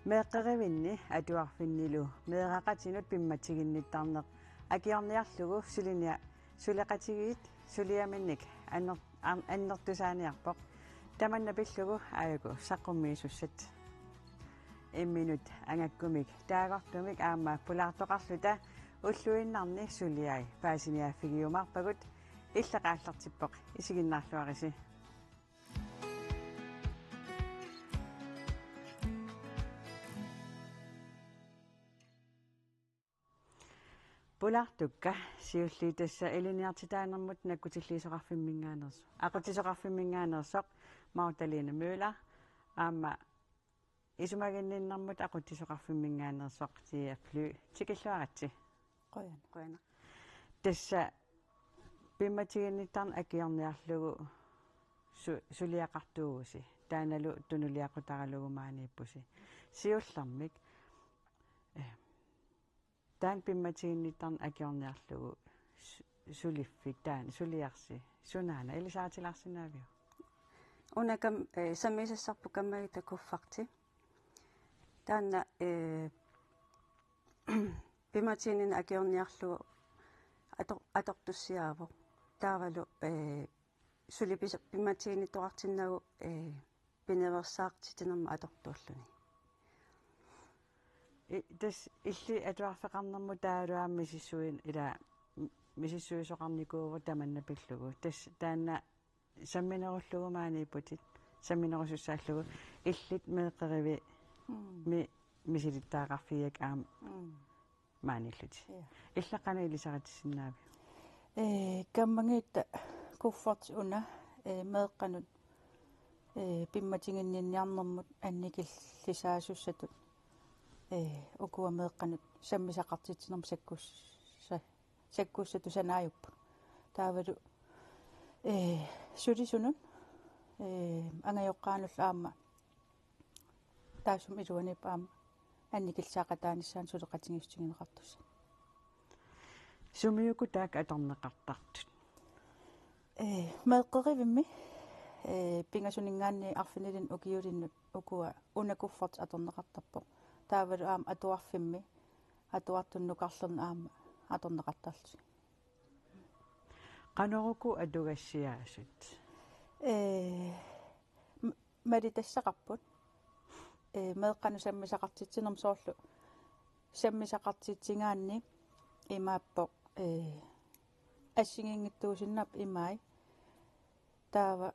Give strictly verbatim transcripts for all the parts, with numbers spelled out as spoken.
Meeqqerivinni atuarfinnilu meeraqatinut pimmatiginnittarneq akiorniarlugu sulinia-, suleqatigiit suliaminnik anner-, an-, annertusaaniarpoq. Tamanna pillugu aajuku saqqummiisussat. Imminut angakkumik taagortumik aamma pulaartoqarluta ulluinnarni suliai paasiniaaffigiumaarpagut. Illit aallartippoq, isiginnaarluarisi. Pulaartukka siulliit tassa ilinniartitaanermut nakkutilliisoqarfimminngaanneersoq. Aqutsisoqarfimminngaanneersoq Magdalene Møller aamma isumaginninnermut aqutsisoqarfimminngaanneersoq Tia Fly. Tikilluaritsi. Qujan-, qujanaq. Tassa pimmatiginnittarneq akiorniarlugu su-, suliaqartuuvusi. Taannalu tunuliaqutaralugu maaniippusi. Siullermik. Eh, taanna pimmatiginnittarneq akiorniarlugu su-, suliffik taanna suliarsi. Sunaana ilisaritilaarsinnaaviuk? Una kam-, eh, sammisassarput kammagitta kufferti. Taanna, eh, pimmatiginnittarneq akiorniarlugu ator-, atortussiaavoq. Taavalu, eh, suli pis-, pimmatiginnittoqartinnagu, eh, pinaveersaartitsinermut atortuulluni. I-, tassa illit atuarfeqarnermut taavalu aamma misissuin-, ila m-, misissuisoqarnikuuvoq tamanna pillugu. Tassa taanna samminerullugu maaniipputit, samminerusussaallugu illit meeqqerivi-, Mm. mi-, misilittagaqarfigigakkit aamma Mm. maaniillutit. Ja. Illit qanoq ilisaritissinnaaviuk? Eh, kammagitta kufferti una, eh, meeqqanut, eh, pimmatiginninniarnermut annikillisaasussatut, eh, ukua meeqqanut sammisaqartitsinermut sakkussa-, sakkussatut sanaajupput. Taavalu, eh, sulisunut, eh, angajoqqaanullu aamma taassuma iluaniippoq aamma annikillisaaqataanissaanut suleqatigiissutigineqartussat. Sumiuku taakku atorneqartartut? Eh, meeqqerivimmi, eh, pingasuninngaanniit arfinilinnik ukiulinnut ukua una kufferti atorneqartarpoq. Taavalu aamma atuarfimmi, atuartunut nukarlernut aamma atorneqartarlutik. Qanoruku atugassiaasut? Eh, m-, malitassaqarput. Eh, meeqqanut sammisaqartitsinermut soorlu. Sammisaqartitsigaanni imaappoq, eh, assigiinngitsuusinnaapput imai. Taava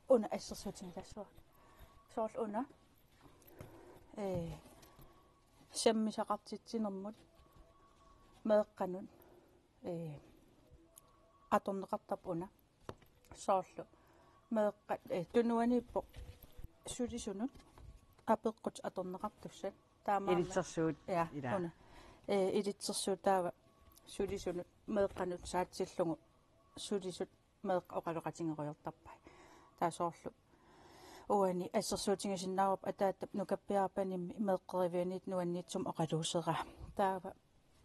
una assersuutigilaassuara. Soorlu una, eh, sammisaqartitsinermut meeqqanut, eh, atorneqartarpoq una. Soorlu meeqqat, eh, tunuaniippoq sulisunut apeqqutit atorneqartussat. Taamaammat. Ilitsersuut. Ja, ila. Una. Eh, ilitsersuut taava sulisunut meeqqanut saatsillugu sulisut meeqqat oqaloqatigerujoortarpai. Taava soorlu uani assersuutigisinnaavarput ataatsip nukappiaraq panimmi meeqqerivianiit nuanniitsumik oqaluuseraa. Taava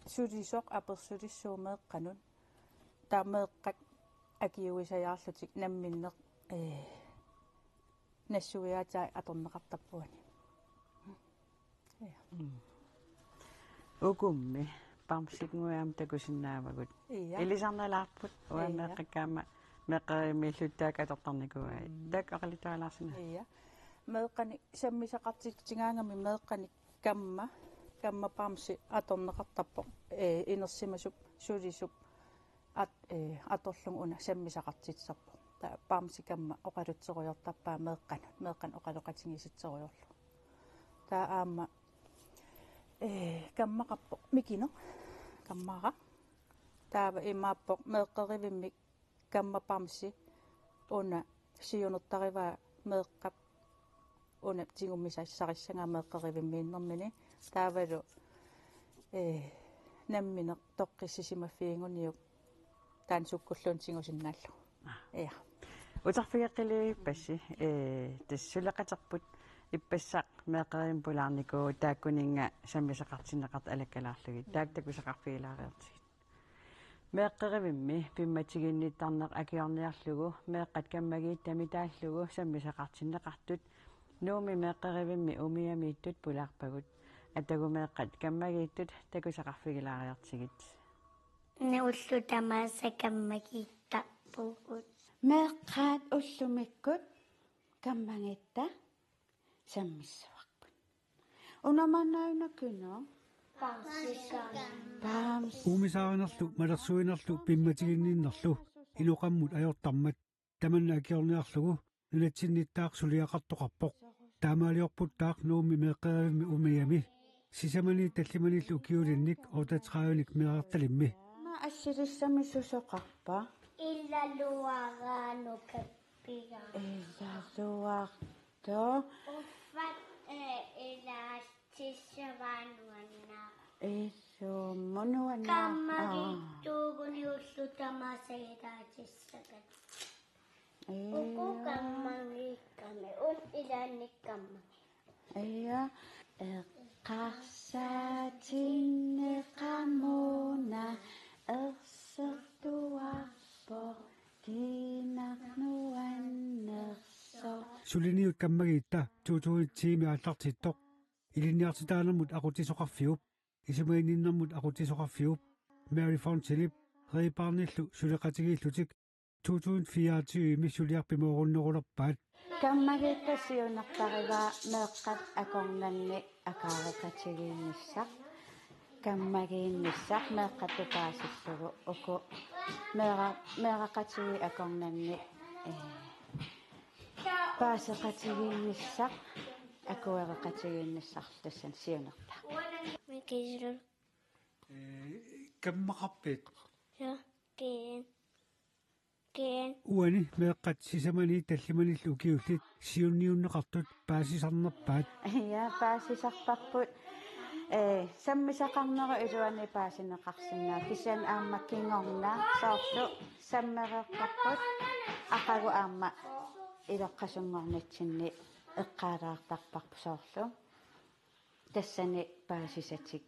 sulisoq apersulissuuvoq meeqqanut. Taava meeqqat akiuisajaarlutik namminneq, eh, nassuiaatai atorneqartarput uani. Ja. Mm. Ukummi bamsinnguit aamma takusinnaavagut. Ja. Ilisarnalaarput, uanga, ja, meeqqakka aamma meeqqerivimmiillutik taakku atortarnikuuai. Mm. Taakku oqaluttualaarsinnaavit? Ja. Meeqqanik sammisaqartitsigaangami meeqqanik kamma, kamma bamsi atorneqartarpoq. Eh, inersimasup, sulisup, at-, eh, atorlugu una sammisaqartitsisarpoq. Taava bamsi kamma oqalutserujoortarpaa meeqqanut, meeqqanut oqaloqatigiisitserujoorlugu. Taava aamma, eh, kammaqarpoq mikineq, kammara. Taava imaappoq meeqqerivimmik kamma bamsi una siunertarivaa meeqqap una tigummisassarissagaat meeqqerivimmiinnermini. Taavalu, eh, nammineq toqqissisimaffiginnguniuk taanna sukkulluunniit tigusinnaallugu. Ah. Ja. Uterfigeqqilerpassi, eh, tassa suleqaterput ippassaq meeqqerivimmi pulaarnikuuvugut taakkuninnga sammisaqartinneqartut alakkalaarlugit. Taakku takusaqarfigilaareertigit. Meeqqerivimmi pimmatiginnittarneq akiorniarlugu meeqqat kammagiittami taallugu sammisaqartinneqartut Nuummi meeqqerivimmi umiamiittut pulaarpagut. Atagu meeqqat kammagiittut takusaqarfigilaariartigit. Ullut tamaasa kammagiittarpugut. Meeqqat ullumikkut kammagiitta sammissavarput. Una manna una kino? Paamsi. Uumisaarinerlu malersuinerlu pimmatiginninnerlu inoqammut ajortarmat tamanna akiorniarlugu nunatsinnittaaq suliaqartoqarpoq. Taamaaliorputtaaq Nuummi meeqqerivimmi umiami sisamaniit tallimanillu ukiulinnik otteogtredivenik meerartalimmi. Aamma assilissami susoqarpa? Ilaluaraanukappiga. Ilaluartoq. Uffat, eh, ilaatissavaanuanna. Isummunuanna. Kammagiittuuguni ullut tamaasa ilaatissavat. Ee. Uku kammagiikkami, un ilaannik kammagi. Ia, eqqarsaatinneqamuuna ersertuarpoq kiinaq nuannersoq. Suliniut kammagiitta to tusind ti-mi aallartittoq. Ilinniartitaanermut aqutsisoqarfiup, isumaginninnermut aqutsisoqarfiup, Mary Fontenip Red Barnillu suleqatigiillutik to tusind fireogtyve-mi suliaq pimoorunnerulerpaat. Kammagiitta siunertarivaa meeqqat akornanni akaareqatigiinnissaq. Kammagiinnissaq meeqqatut paasillugu uku meera-, meeraqatigiit akornanni, eh, paaseqatigiinnissaq, akuereqatigiinnissaq tassani siunertaq. Mikiisullu. Eh, kammaqarpit? Ja, kiin. Kiin. Uani meeqqat sisamaniit tallimanillu ukiullit siunniunneqartut paasisarnerpaat. Ja, paasisarparput. Eh, sammisaqarnerup iluani paasineqarsinnaavoq. Kisianni aamma kingorna soorlu sammereerparput. Aqagu aamma iloqqasunngornitsinni eqqaalaartarparput soorlu. Tassani paasisatik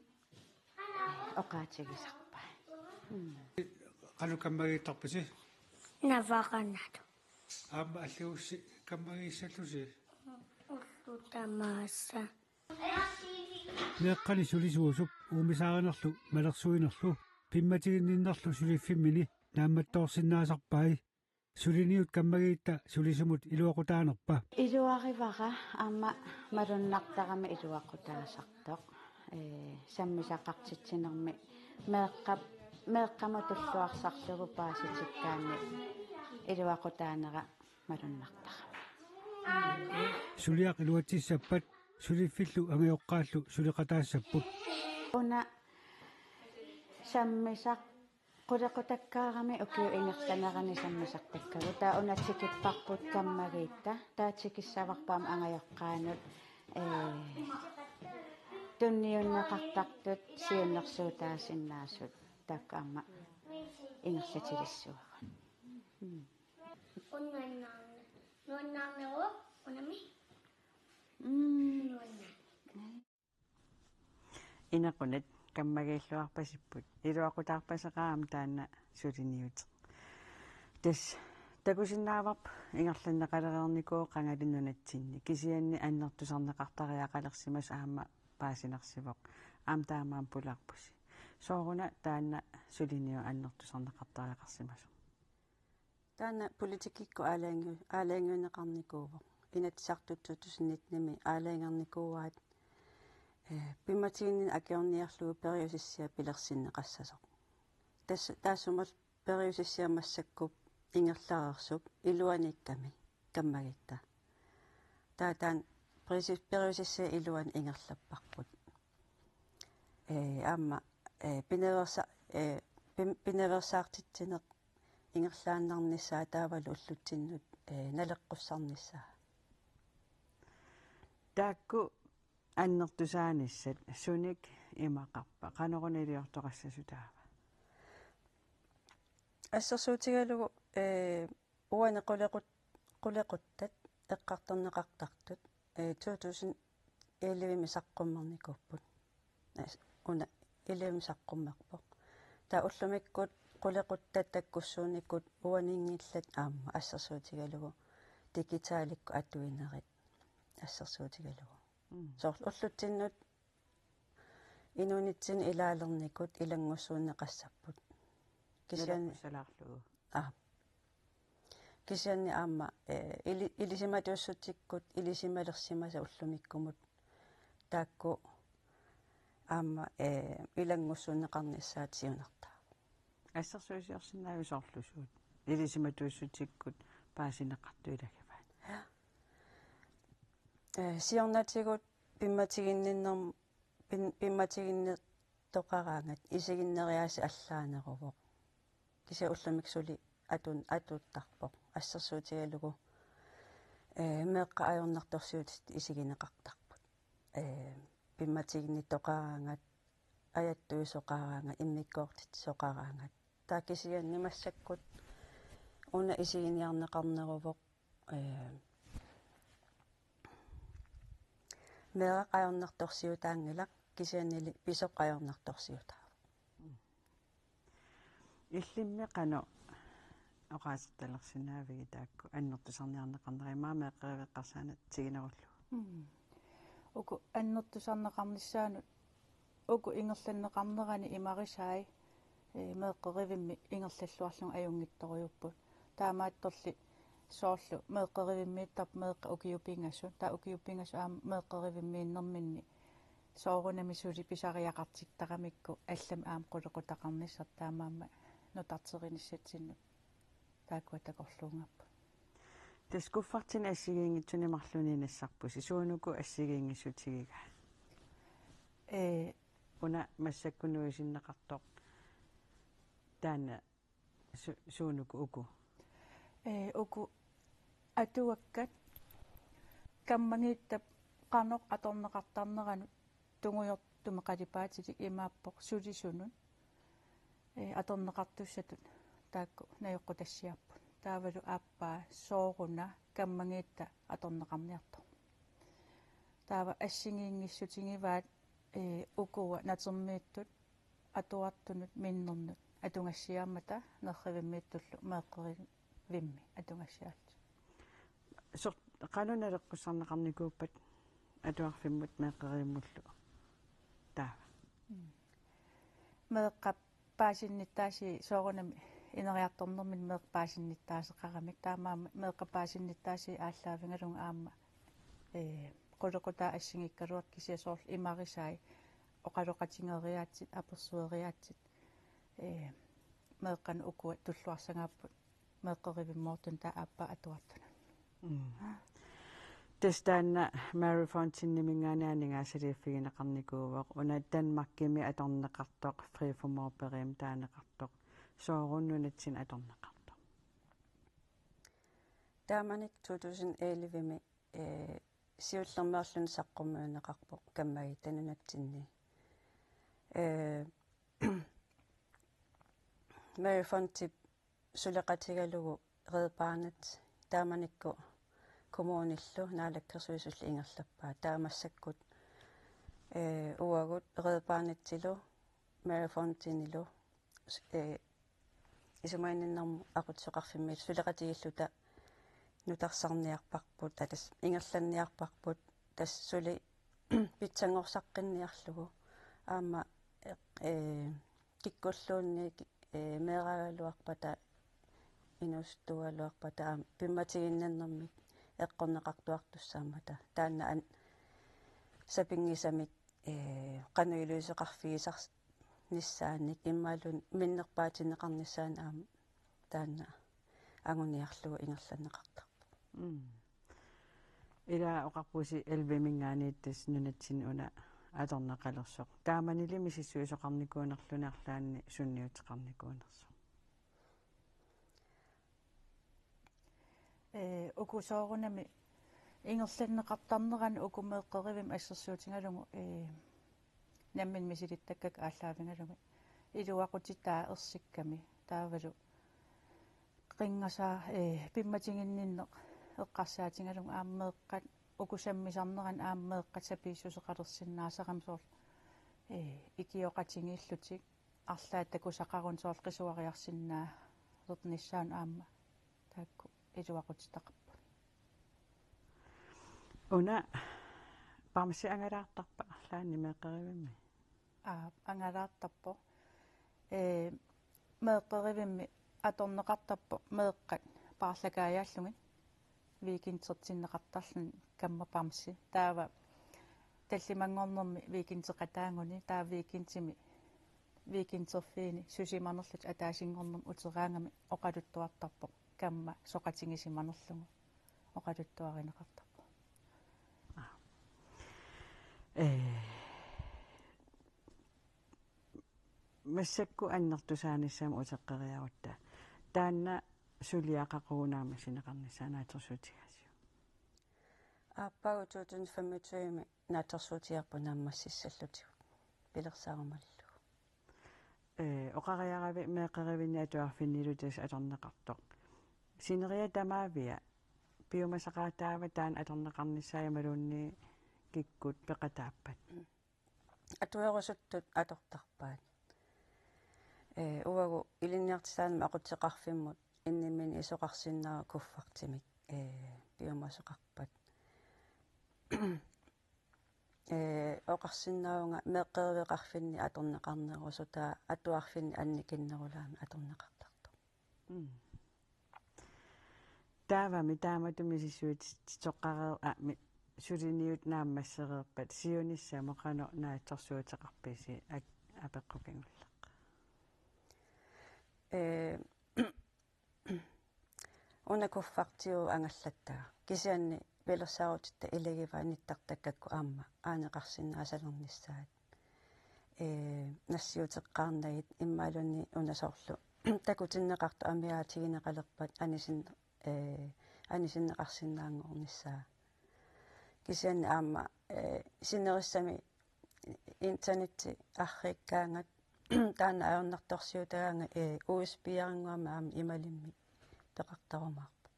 oqaatigisarpai. Mm. Qanoq kammagiittarpisi? Navaqanatu. Aamma allagussi kammagiissallusi? Ullut tamaasa. Meeqqani sulisuusup uumisaarinerlu malersuinerlu pimmatiginninnerlu suliffimmini naammattoorsinnaasarpai. Suliniut kammagiitta sulisumut iluaqutaanerpa? Iluarivara aamma malunnartarami iluaqutaasartoq. Ee, sammisaqartitsinermi meeqqap-, meeqqamut tulluarsarlugu paasitikkaanni iluaqutaanera malunnartarami. Suliaq iluatsissappat suliffillu angajoqqaallu suleqataassapput. Una sammisaq qulequtakkaarami ukiup ingerlanerani sammisartakkagut. Taava una tikipparput kammagiitta. Taava tikissavarput aamma angajoqqaanut, ee, tunniunneqartartut siunnersuutaasinnaasut. Taakku aamma ingerlatilissuagut. Mm. Nuannaarne-, nuannaarneruvoq unami. Mm. Nuannaarneq. Inequnat kammagiilluarpasipput. Iluaqutaarpaseqaaq aamma taanna suliniuteq. Tassa takusinnaavarput ingerlanneqalereernikuuvoq qangali nunatsinni. Kisianni annertusarneqartariaqalersimasoq aamma paasinarsivoq. Aamma taamaammat pulaarpusi. Sooruna taanna suliniut annertusarneqartariaqarsimasoq? Taanna politikkikkut aalajangiu-, aalajangiunneqarnikuuvoq. Inatsisartut to tusind nitten-imi aalajangernikuuaat, eh, pimmatiginninneq akiorniarlugu periusissiat pilersinneqassasoq. Tassa, taassumalu periusissiat massakkut ingerlareersut iluaniikkami kammagiitta. Taava taanna periusis-, periusissiat iluani ingerlapparput. Ee, aamma, ee, pinaveersa-, ee, pin-, pinaveersaartitsineq ingerlaannarnissaa taavalu ullutsinnut, ee, naleqqussarnissaa. Taakku annertusaanissat sunik imaqarpa? Qanoruna iliortoqassasut taava? Assersuutigalugu, ee, uani qulequt-, qulequttat eqqartorneqartartut, ee, to tusind elleve-mi saqqummernikuupput. As-, una elleve-mi saqqummerpoq. Taava ullumikkut qulequttat takkussuunikuut uaninngillat aamma assersuutigalugu digitalikkut atuinerit. assersuutigalugu. Mm. Soorlu ullutsinnut inuunitsinni ilaalernikut ilanngussuunneqassapput. Kisianni nalaqqusalaarlugu. Aa. Kisianni aamma, eh, ili-, ilisimatuussutsikkut ilisimalersimasat ullumikkumut taakku aamma, eh, ilanngussuunneqarnissaat siunertaa. Assersuusiorsinnaaviuk soorlu suut ilisimatuussutsikkut paasineqartut ilagivaat? Ja. Eh, siornatigut pimmatiginninnerm-, pin-, pimmatiginnittoqaraangat isiginneriaaseq allaaneruvoq. Kisianni ullumikkut suli atun-, atuuttarpoq. Assersuutigalugu, eh, meeqqat ajornartorsiutit isigineqartarput. Eh, pimmatiginnittoqaraangat, ajattuisoqaraangat, immikkoortitsisoqaraangat. Taava kisianni massakkut una isiginiarneqarneruvoq, eh, meeraq ajornartorsiutaanngilaq, kisiannili pisoq ajornartorsiutaavoq. Illimmi qanoq oqaasertalersinnaavigit taakku annertusarniarneqarnerat, immaqa meeqqeriveeqqarsaanatiginerullugu? Mm. Uku annertusarneqarnissaannut uku ingerlanneqarnerani imarisai, eh, meeqqerivimmi ingerlalluarlunga ajunngitsorujuupput. Taamaattorli soorlu meeqqerivimmiittarput meeqqat ukiut pingasut. Taava ukiut pingasut aamma meeqqerivimmiinnerminni soorunami suli pisariaqartittaramikku allamik aamma qulequtaqarnissarput, taamaammat nutarterinissatsinnut taakkua takorluugaapput. Tassa kuffertinik assigiinngitsunik marlunnik nassarpusi, suunuku assigiinngissutigigaat? Ee. Una massakkut nuisinneqartoq taanna su-, suunuku uku? Ee, uku atuakkat kammagiittap qanoq atorneqartarneranut tungujortumik qalipaatilik imaappoq sulisunut, ee, atorneqartussatut taakku najoqqutassiaapput. Taavalu aappaa sooruna kammagiitta atorneqarniartoq. Taava assigiinngissutigivaat, ee, ukua natermiittut atuartunut minnernut atugassiaammata nerrivimmiittullu meeqqerivimmi atugassiaallutik. Soorlu qanoq naleqqussarneqarnikuuppat atuarfimmut meeqqerivimmullu taava? Mm. Meeqqap paasinnittaasii soorunami ineriartornermini meeqqap paasinnittaaseqaramik. Taamaammat meeqqap paasinnittaasii aallaavigalugu aamma, ee, qulequtaa assigiikkaluartoq, kisianni soorlu imarisai oqaloqatigeriaatsit, apersueriaatsit, ee, meeqqanut ukua tulluarsagaapput meeqqerivimmoortunut taava aappaa atuartunut. Mm. Tassa taanna Mary Fonteneminngaanniit aningaasaliiffigineqarnikuuvoq, una Danmarkimi atorneqartoq, Fri for Mobberim taaneqartoq, sooruna nunatsinni atorneqartoq? Taamanikkut to tusind ellevemi, eh, siullermeerluni saqqummiunneqarpoq kammagiitta nunatsinni. Eh, Mary Fontep suleqatigalugu Red Barnet taamanikkut kommunillu naalakkersuisullu ingerlappaa. Taava massakkut, eh, uagut Red Barnetilu Mary Fontenilu, eh, isumaginninnermut aqutsisoqarfimmiit suleqatigiilluta nutarsarniarparput, aa, tassa ingerlanniarparput, tassa suli pitsanngorsaqqiinniarlugu. Aamma, eh, kikkulluunniit, eh, meeraagaluarpata, inuusuttuugaluarpata aamma pimmatiginninnermik eqqorneqartuartussaammata. Taanna an-, sapinngisamik, eh, qanoq iliuuseqarfigisarnissaanik imaluunniit minnerpaatinneqarnissaanik aamma taanna anguniarlugu ingerlanneqartarpoq. Mm. Ila oqarpusi elleveminngaanniit tassa nunatsinni una atorneqalersoq. Taamanili misissuisoqarnikuunerluni arlaanni sunniuteqarnikuunersoq? Ee, uku soorunami ingerlanneqartarnerani uku meeqqerivimmut assersuutigalugu, ee, nammineq misilittakkakka aallaavigalugit iluaqutitaa ersikkami taavalu qinngasaa, ee, pimmatiginninneq eqqarsaatigalugu aamma meeqqat uku sammisarnerani aamma meeqqat sapiissuseqalersinnaasarami soorlu, ee, ikioqatigiillutik arlaat takusaqaruni soorlu qisuariarsinnaalernissaannut aamma taakku iluaqutitaqarput. Una bamse angalaartarpa arlaanni meeqqerivimmi? Aap, angalaartarpoq. Ee, meeqqerivimmi atorneqartarpoq meeqqat paarlakaajaallugit weekendertinneqartarluni kamma bamse. Taava tallimanngornermi weekendeqataaguni, taava weekendimi weekenderfiini susimanerlutik ataasinngornermi uteraangami oqaluttuartarpoq kamma soqatigisimanerlugu oqaluttuarineqartarpoq. Ee, massakkut annertusaanissamut uteqqeriarutta. Taanna suliaq qaqugu naammassineqarnissaa naatsorsuutigaasiuk? Aappaagu to tusind femogtyve naatsorsuutigaarput naammassissallutigu pilersaarumallugu. Ee, oqariaravit meeqqerivinni atuarfinnilu tassa atorneqartoq. Sineriak tamaavia piumasaqaataava taanna atorneqarnissaa imaluunniit kikkut peqataappat? Atuerusuttut atortarpaat. Ee, uagut ilinniartitaanermut aqutseqarfimmut innimminik isoqarsinnaavoq kuffertimik, ee, piumasaqarpat. Ee, oqarsinnaavunga meeqqeriveqarfinni atorneqarnerusoq, taava atuarfinni annikinnerulaamik atorneqartartoq. Mm. Taavami taamatut misissuititoqqareer-, aa, mi-, suliniut naammassereerpat siunissamut qanoq naatsorsuuteqarpisi, ak-, apeqqut kingulleq. Ee, una kuffertiuvoq angallattaaq. Kisianni pilersaarutitta ilagivaat nittartakkakku aamma aaneqarsinnaasalernissaat. Ee, nassiuteqqaarnagit imaluunniit una soorlu takutinneqartut amigaatigineqalerpat anisin-, ee, anisinneqarsinnaanngornissaa. Kisianni aamma, ee, sinerissami internetti arriikkaangat taanna ajornartorsiutagaangat, ee, U S B-rannguamik aamma imalimmik peqartarumaarpoq.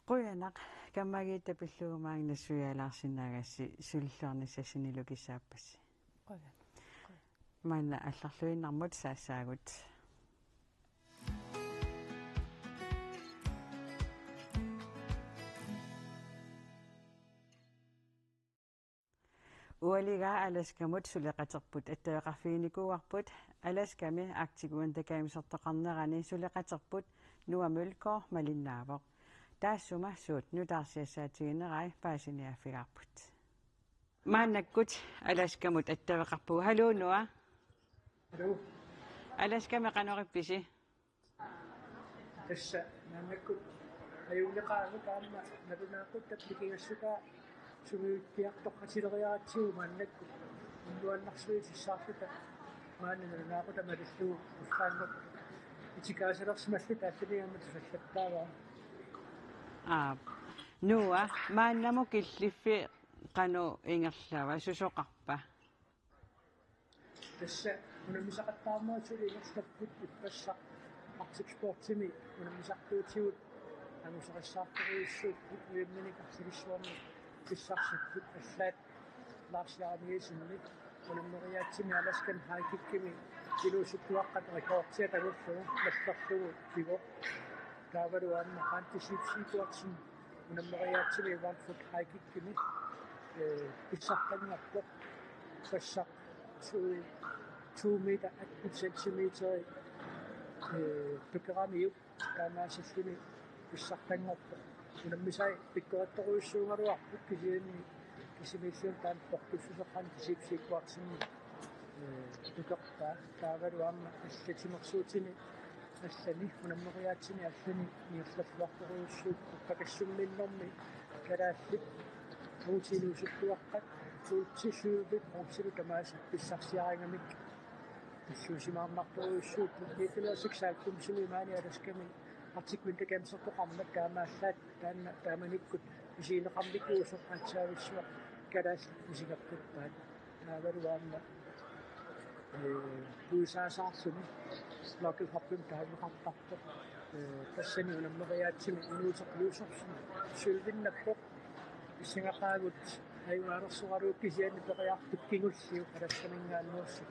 Qujanaq, kammagiitta pillugu maanga nassuiaalaarsinnaagassi, sulilluarnissassinilu kissaappassi. Qujanaq. Maanna allarluinnarmut saassaagut. Ualigaa Alaskamut suleqaterput attaveqarfiginikuuarput, Alaskami Arctic Winter Gamesertoqarnerani suleqaterput Noah Mølgaard malinnaavoq. Taassuma suut nutaarsiassaatiginerai paasiniaaffigaarput. Maannakkut Alaskamut attaveqarpugut. Haluu, Noah. Haluu. Alaskami qanorippisi? Tassa maannakkut ajunngilaq aamma nalunaaqutaq mikigassutaq sungiukkiartoqatileriaratsigu maannakkut unnuannarsuitissaarluta maani nalunaaqutaq malillugu ullaannaq itikaasalersimalluta allaniammat tusallattaavara. Aap. Noah, maannamut killiffiit qanoq ingerlava, susoqarpa? Tassa unammisaqattaarnerit suli ingerlapput ippassaq Arctic Sportsimi unammisartuutigut angusarissaartorujussuupput uimminik arfilissuarni pissarsipput allaat Lars Jakob Nielsenimik unammeriaatsimi Alaskan High Kickimi inuusuttuaqqat rekordia tagullugu nallerlugu pivoq. Taavalu aamma Randi Sipsi Edwardsen unammeriaatsimi One Foot High Kickimi, ee, pissartanngorpoq. Tassa to, to meter atten centimeter, ee, peqaramiuk taamaasilluni pissartanngorpoq. Unammisai pikkorittorujussuugaluarput kisianni kisimiilluunniit taanna portussuseq Randi Sipsi Edwardsen, ee, peqarpaa. Taavalu aamma allatimersuutini allani, unammeriaatsini allani ingerlalluartorujussuupput, pakassummik innermi kalaallit bronzit inuusuttuaqqat, bronzit sølvit, bronzit tamaasa pissarsiarigamik pilluusimaarnartorujussuupput. Nitten hundrede og seksoghalvfemsimi maani Alaskami Arctic Winter Gamesertoqarmat taamaallaat taanna taamanikkut misigineqarnikuusoq aatsaavissuaq kalaallit misigeqqippaat. Taavalu aamma, ee, puisaasaarluni Knucklehopimik taaneqartarpoq. Ee, tassani unammeriaatsimi Inuuteq Juusorsum sølvinnappoq. Pissangaqaagut, ajugaarersoralugu kisianni periarfik kingulliup Alaskaminngaanneersoq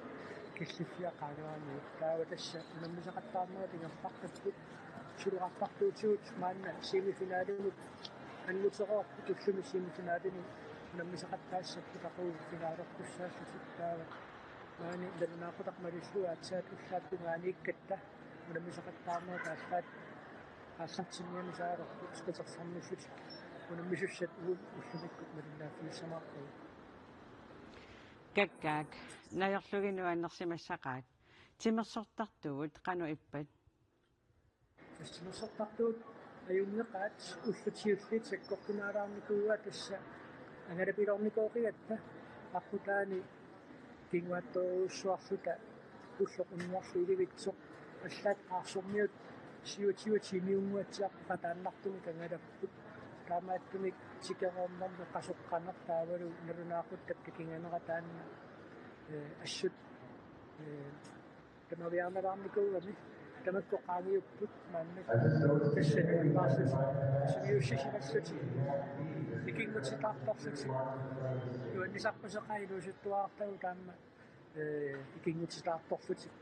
killiffiat qaangeraniuk. Taava tassa unammisaqattaarnerit ingerlapput, suleqartartuutigut maanna semifinalimut Illuteqarput ullumi semifinalini unammisaqattaassapput taqugu finalertussaallutik taava. Maani nalunaaqutaq malillugu aatsaat ullaap tungaaniikkatta unammisaqattaarnerat aallaat aallartinniarnisaalerput qitersarnillutik unammisussat uagut ullumikkut malinnaaffigissamaarpagut. Kakkaak, najorlugit nuannersimassaqaat. Timersortartugut qanoq ippat? Timersortartugut ajunngeqaat, ullut siulliit sakkortunaalaarnikuuaat, tassa angalapiloornikooqigatta aqqutaani kinguaattoorujussuarluta ulloq unnuarlu ilivitsoq allaat qaarsormiut syvogtyve tiimiunnguatsiarput qataannartumik angalapput. Taamaattumik tikereernermi qasoqqaneq taavalu nalunaaquttap takiganera taanna, ee, assut, ee, tamaviaarnalaarnikuugami. Tamakku qaangiupput maanna, tassani paarsut sungiussisimallutik ikinngutitaartorlutik. Nuannisarpaseqaat iluusuttuarartagut aamma, ee, ikinngutitaartorlutik.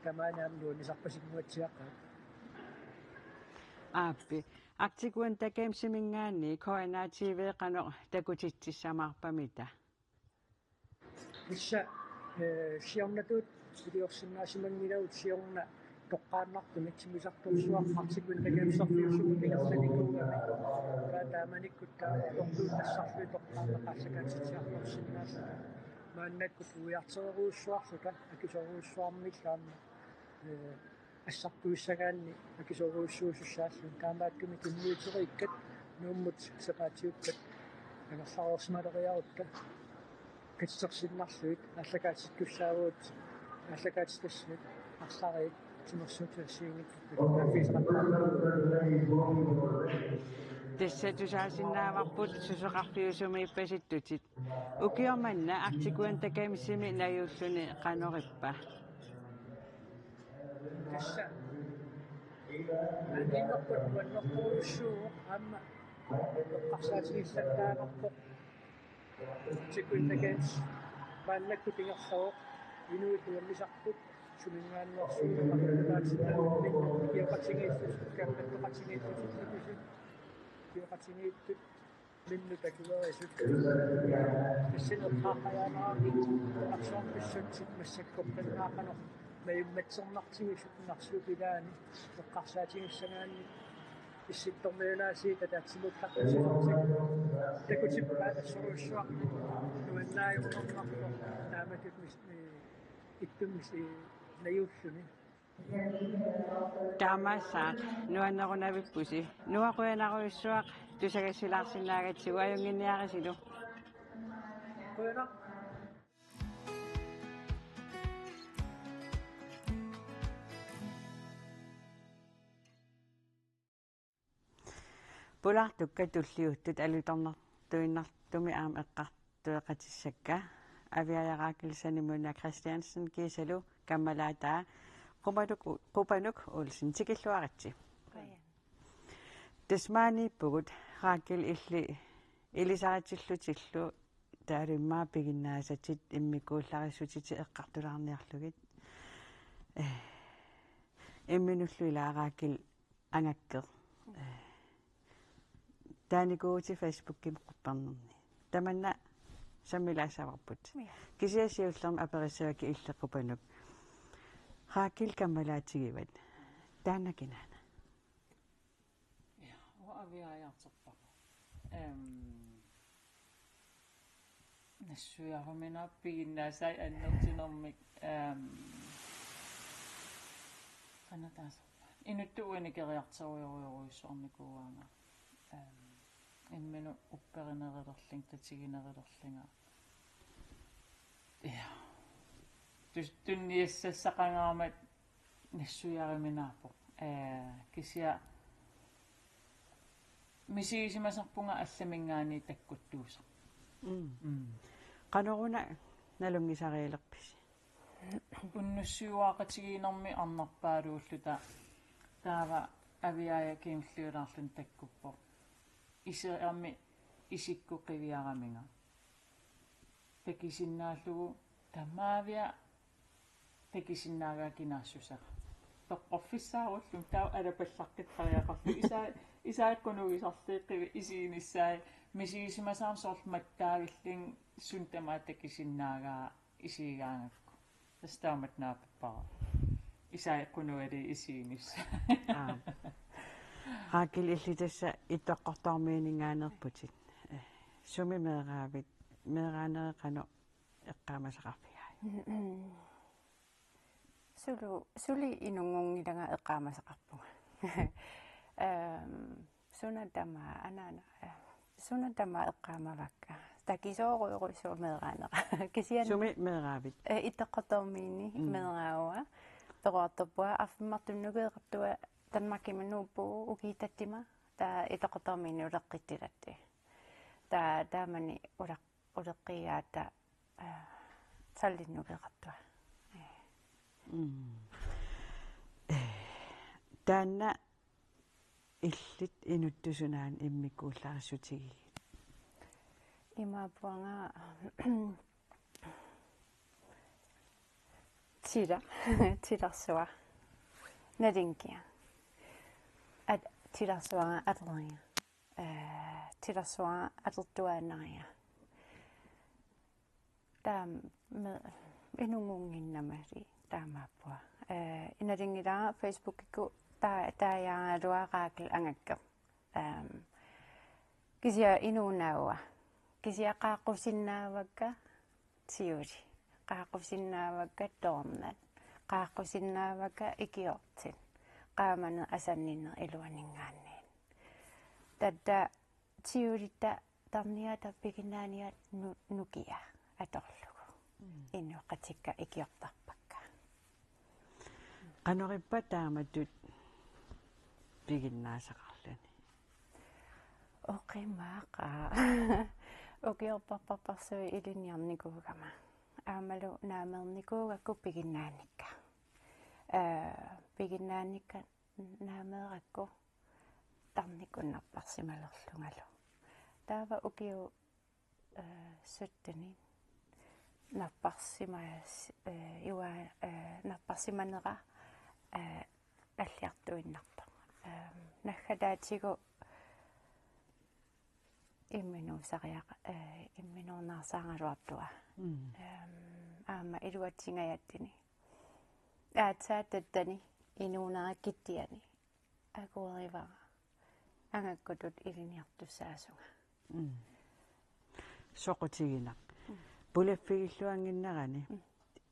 Tamaani aamma nuannisarpasinnguatsiaqaat. Aappi, Arctic Winter Gamesiminngaanniit K N A T V qanoq takutitsissamaarpamita? Tassa, ee, siornatigut iliorsinnaasimanngillat, siorna toqqaannartumik timmisartorsuaq Arctic Winter Gameserfiusumut ingerlanikuugami. Taava taamanikkut taava utertuut nassarlugit toqqaannaq aallakaatitsiartorsinnaalluta. Maannakkut uiartorujussuarluta akisoorujussuarmillu aamma, ee, assartuissagaanni akisoorujussuusussaalluni, taamaattumik inuuteriikkat Nuummut sapaatiukkat angerlareersimaleriarutta katitersinnarlugit aallakaatittussaavugut, aallakaatitassagut arlallit timersuutit assigiinngitsut. Tassa tusaasinnaavarput susoqarfiusumiippasittutit. Ukioq manna Arctic Winter Gamesimi najuulluni qanoq ippa? Tassa. Aniinerput nuannertorujussuuvoq aamma eqqarsaatigillattaavarput. Arctic Winter Games maannakkut ingerlavoq. Inuit nuannisarput suminngaanneersuuneq qaqinnukaatsinnaalluni ikioqatigiillutik, kaammattoqatigiillutik, ikioqatigiittut. Minnut takulerisut. Tassani eqqaaqqajaannaarami arsuarpissutsit massakkorpiaat qanoq najummatsernartigisut Narsuup ilaani eqqarsaatigissagaanni Issittormiunaasiit ataatsimut takkutilertik takutippaat assorujussuarmik nuannaajunnerarpoq taamatut mis-, ee, ittumik, ee, najuulluni. Taamaassaaq nuannerunavippusi. Noah, qujanarujussuaq tusagassilaarsinnaagatsigu, ajunnginniarisilu. Qujanaq. Pulaartukkat tulliuttut alutornartuinnartumik aamma eqqartueqatissakka. Aviaja Rakel Sanimuna Christiansen kiisalu kammalaataa Qupanuk, Qupanuk Olsen, tikilluaritsi. Qujan. Tassa maaniippugut Rakel illit ilisaritillutillu taava immaqa piginnaasatit immikkuullarissutitit eqqartulaarniarlugit. Eh, imminullu ilaa Rakel angakkeq. Eh, taanikuuvutit Facebookimi quppernerni. Tamanna sammilaassavarput. Ja. Kisianni siullermik aperissavakkit illit Qupanuk. Rakel kammalaatigivat. Taanna kinaana? Ja, uanga Aviaja Arterpakka. Ehm, nassuiaruminaappoq piginnaasai annertunermik, ehm, qanoq taasarpaat. Inuttut uani keriartorujorujussuarnikuuaanga. Ehm, imminut upperinerulerlunga, tatiginerulerlunga. Ja. Tus-, tunniussassaqangaarmat nassuiaruminaappoq. Ee, kisianni misigisimasarpunga allaminngaanniit takkuttuusarpoq. Mm. Mm. Qanoruna nalunngisarilerpisi? Unnussiuaaqatigiinnermi arnarpaaluulluta taava Aviaja kingulliulaarluni takkuppoq. Iserami isikkoq qiviaraminga. Takisinnaallugu tamaavia takisinnaagakku kinaassusera. toqqorfissaarulluni taava alapallaqqittariaqarluni. Isa-, isaaqqunugusarliiqqivi isiginissaat misigisimasaam soorlu mattaavillin sun tamaat takusinnaagaa isigigaangakku. Tassa taamatut naapippara. Isaaqqunugaliit isiginissaat. Aap. Rakel, illit tassa Ittoqqortoormiininngaanneerputit. Eh, sumi meeraavit, meeraanerit qanoq eqqaamasaqarfigai? Sulu, suli inunngunngilanga eqqaamasaqarpunga. Ehm, suna tamaat, anaana, eh, suna tamaat eqqaamavakka. Takisoorujussuuvoq meeraanera. Kisianni sumi meeraavit? Eh, Ittoqqortoormiini Mm. meeraavunga. Toquartorpunga arfineq-marlunnik nukeqartunga Danmarkimi nuuppunga ukiup tatsima. Taava Ittoqqortoormiini uleqqittulerpunga. Taava taamani uleq-, uleqqigaata, eh, sallinnut nukeqartunga. Eh. Mm. Eh, taanna illit inuttut sunaana immikkuullarissutigigitit? Imaappunga tila, tilarsuaq. Nalingia. At-, tilarsuaq atorngia. Eh, tilarsuaq atortuaannarngia. Taama me-, inunngunnginnamali taamaappua. Eh, inalinngilaa Facebookikkut ta-, taajaaraluarpara Rakel Angakkoq. Ehm, kisianni inuunaavunga. Kisianni qaaqqusinnaavakka siulit. Qaaqqusinnaavakka toornat. Qaaqqusinnaavakka ikiortit. Qaamaneq asanninneq iluaninngaanniit. Taava siulitta tarniata piginnaaniat nu-, nukia atorlugu. Mm. Inuuqatikka ikiortarpakka. Qanorippa taamatut piginnaasaqarluni? Oqimaaqaaq. Ukiorparparparsuit ilinniarnikuugama. Aammalu naameernikuugakku piginnaanikka. Eh, piginnaanikka naameerakku tarnikkut napparsimalerlungalu. Taava ukiut, eh, syttenit napparsimas-, eh, iua-, eh, napparsimanera, eh, alliartuinnarpoq. Ehm, naggataatigut imminuusariaqa-, eh, imminornaarsaaraluartunga. Mm. Ehm, aamma iluatsingajattuni. Aatsaat tattani inuunera kittiani akuerivara angakkutut ilinniartussaasunga. Mm. Soqutiginaq. Mm. Pulaffigilluannginnerani. Mm.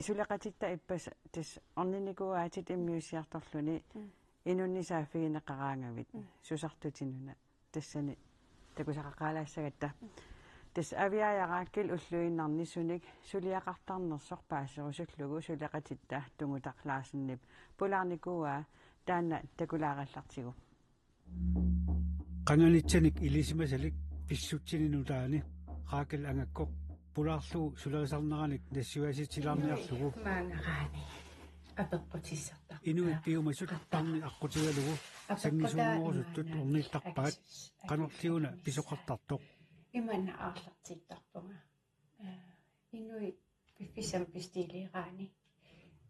Suleqatitta ippassaq tassa orninnikuuaatit immiussiartorluni Mm. inunnik saaffigineqaraangavit Mm. susartutinuna tassani takusaqaqaalaassagatta. Mm. Tassa Aviaja Rakel ulluinnarni sunik suliaqartarnersoq paaserusullugu suleqatitta Tungutaq Larsenip pulaarnikuuaa taanna takulaarallartigu. Qanganitsanik ilisimasalik pissutsini nutaani Rakel Angakkoq pulaarlugu sulerisarneranik nassuiaatitsilaarniarlugu. Maangaraani apeqqutissartarpaa. Inuit piumasut tarnik aqqutigalugu sanngisunngorusuttut ornittarpaat, qanorliuna pisoqartartoq. Imanna aarlertittarpunga. Eh, inuit piffissami bestiiliiraanni